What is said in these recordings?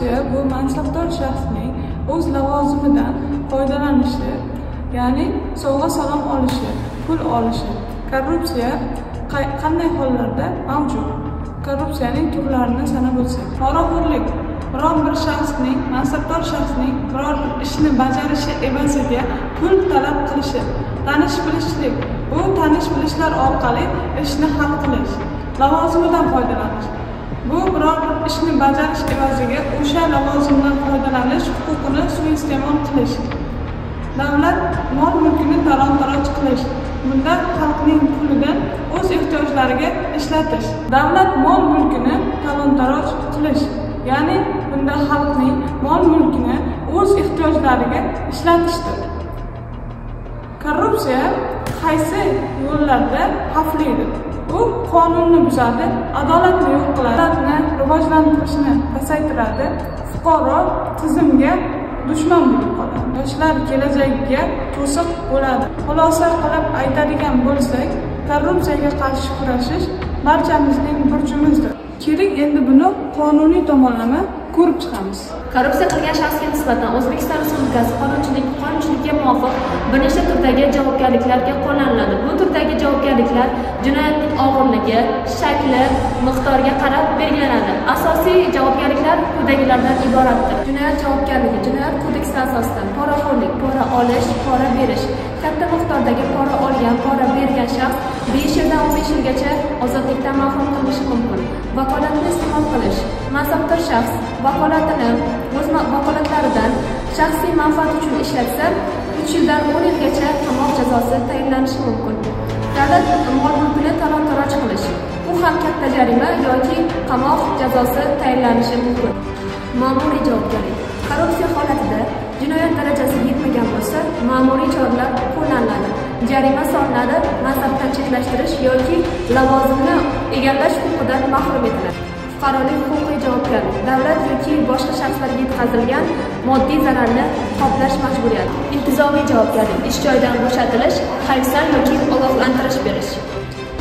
Korrupsiya bu mansabdor shaxsning o'z lavozimidan foydalanishi, ya'ni sovg'a salom olishi, pul olishi. Korrupsiya qanday hollarda mavjud? Korrupsiyaning turlarini sanab o'tsak. Poraxo'rlik biror bir shaxsning, mansabdor shaxsning biror bir ishni bajarishi evaziga pul talab qilishi. Tanish bilishlik bu tanish bilishlar orqali ishni hal qilish. Lavozimidan foydalanish bu biror bir ishni bajarish evaziga o'sha lavozimdan foydalanish huquqini suiiste'mol qilish. Davlat mol-mulkini talon-taroj qilish. Bunda xalqning pulidan o'z ehtiyojlariga ishlatish. Davlat mol-mulkini talon-taroj qilish, ya'ni bunda xalqning mol-mulkini o'z ehtiyojlariga ishlatishdir. Korrupsiya qaysi yo'llarda xavflidir? U qonunni buzadi, adolatni yo'q qiladi, davlatni rivojlantirishni pasaytiradi, fuqaro tizimga dushman bo'lib qoladi. Yoshlar kelajagiga to'siq bo'ladi. Xulosa qilib aytadigan bo'lsak, korrupsiyaga qarshi kurashish barchamizning burchimizdir. Keling, endi buni qonuniy tomonlama ko'rib chiqamiz. Korrupsiya qilgan shaxsga nisbatan O'zbekiston Respublikasi qonunchilikka muvofiq bir nechta turdagi javobgarliklarga qo'llaniladi. Bu turdagi javobgarliklar jinoyatning og'irligi, shakli, miqdoriga qarab belgilanadi. Asosiy javobgarliklar quyidagilardan iboratdir. Jinoyat javobgarligi Jinoyat kodeksi asosida poraxo'rlik, pora olish, pora berish, katta miqdordagi pora olgan, pora bergan shaxs 5 yildan 15 yilgacha ozodlikdan mahrum qilinishi mumkin. Vakolatni iste'mol qilish, mansabdor shaxs vakolatini o'z vakolatlaridan shaxsiy manfaat uchun ishlatsa, 3 yildan 10 yilgacha qamoq jazosi tayinlanishi mumkin. Davlat mol-mulkini talon-taroj qilish, bu ham katta jarima yoki qamoq jazosi tayinlanishi mumkin. Ma'muriy javobgarlik. Korrupsiya holatida jinoyat darajasi yetmagan bo'lsa, ma'muriy choralar qo'llaniladi. Jarima solinadi, mansabdan chetlashtirish yoki lavozimni egallash huquqidan mahrum etiladi. Fuqarolik huquqiy javobgarlik, davlat yoki boshqa shaxslarga yetkazilgan moddiy zararni qoplash majburiyati. Intizomiy javobgarlik, ish joyidan bo'shatilish, hayfsan yoki ogohlantirish berish.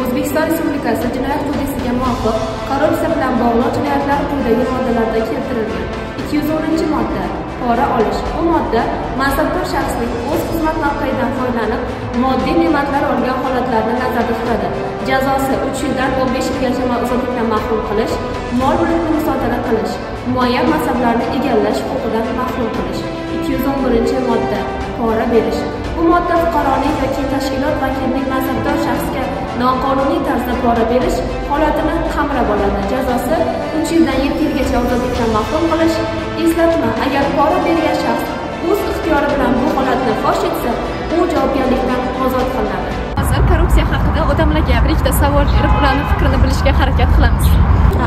O'zbekiston Respublikasi Jinoyat kodeksiga muvofiq korrupsiya bilan bog'liq jinoyatlar quyidagi moddalarda keltirilgan. 210-modda pora olish. Bu modda mansabdor shaxsning o'z xizmat mavqeidan foydalanib moddiy ne'matlar olgan holatlarni nazarda tutadi. Jazosi 3 yildan 15 yilgacha ozodlikdan mahrum qilish, mol-mulkni musodara qilish, muayyan mansablarni egallash huquqidan mahrum qilish. 211-modda pora berish. Bu modda fuqaroning yoki tashkilot vakilining mansabdor shaxsga noqonuniy tarzda pora berish holatini qamrab oladi. Jazosi 3 yildan 7 yilgacha ozodlikdan mahrum qilish. Eslatma, agar pora bergan shaxs o'z ixtiyori bilan bu holatni fosh etsa, u javobgarlikdan ozod qilinadi. Hozir korrupsiya haqida odamlarga bir ikkita savol berib, ularning fikrini bilishga harakat qilamiz.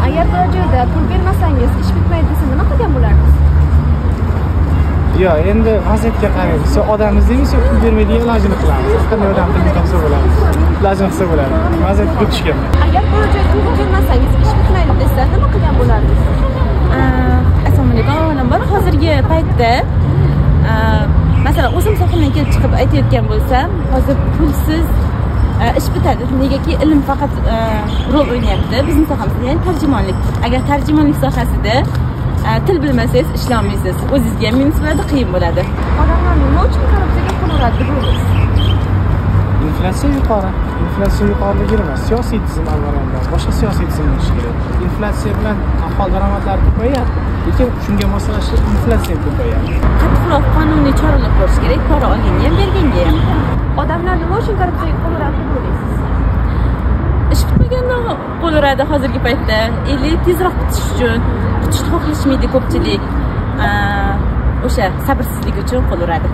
Agar biror joyda pul bermasangiz ish bitmaydi desa nima qilgan bo'lardingiz? Yo'q, endi vaziyatga qaraymiz. Yo odam izlaymiz, yo pul bermaydigan ilojini qilamiz. Qanday odam pulni topsa bo'ladi. Ilojini qilsa bo'ladi. Vaziyatga tushganman. Agar biror joyda pul bermasangiz ish bitmaydi desa nima qilgan bo'lardingiz? Assalomu alaykum. Avvalambor hozirgi paytda masalan o'zim sohamdan kelib chiqib aytayotgan bo'lsam, hozir pulsiz ish bitadi. Negaki ilm faqat rol o'ynayapti bizning sohamizda, ya'ni tarjimonlik. Agar tarjimonlik sohasida til bilmasangiz ishlolmaysiz. O'zingizga ham minus bo'ladi, qiyin bo'ladi. Odamlar nima uchun korrupsiyaga qo'l uradi deb o'ylaysiz? Inflyatsiya yuqori. Inflyatsiya yuqoriligi emas, siyosiy tizim avvalambor boshqa siyosiy tizim bo'lishi kerak. Inflyatsiya bilan aholi daromadlari ko'payyapti, lekin shunga moslashib inflyatsiya ham ko'payyapti. Qattiqroq qonuniy choralar ko'rish kerak, pora olganga ham, berganga ham. Odamlar nima uchun korrupsiyaga qo'l uradi deb o'ylaysiz? Ish bitmaganda qo'l uradi hozirgi paytda. Ili tezroq bitish uchun, kutishni xohlashmaydi ko'pchilik. O'sha sabrsizlik uchun qo'l uradi.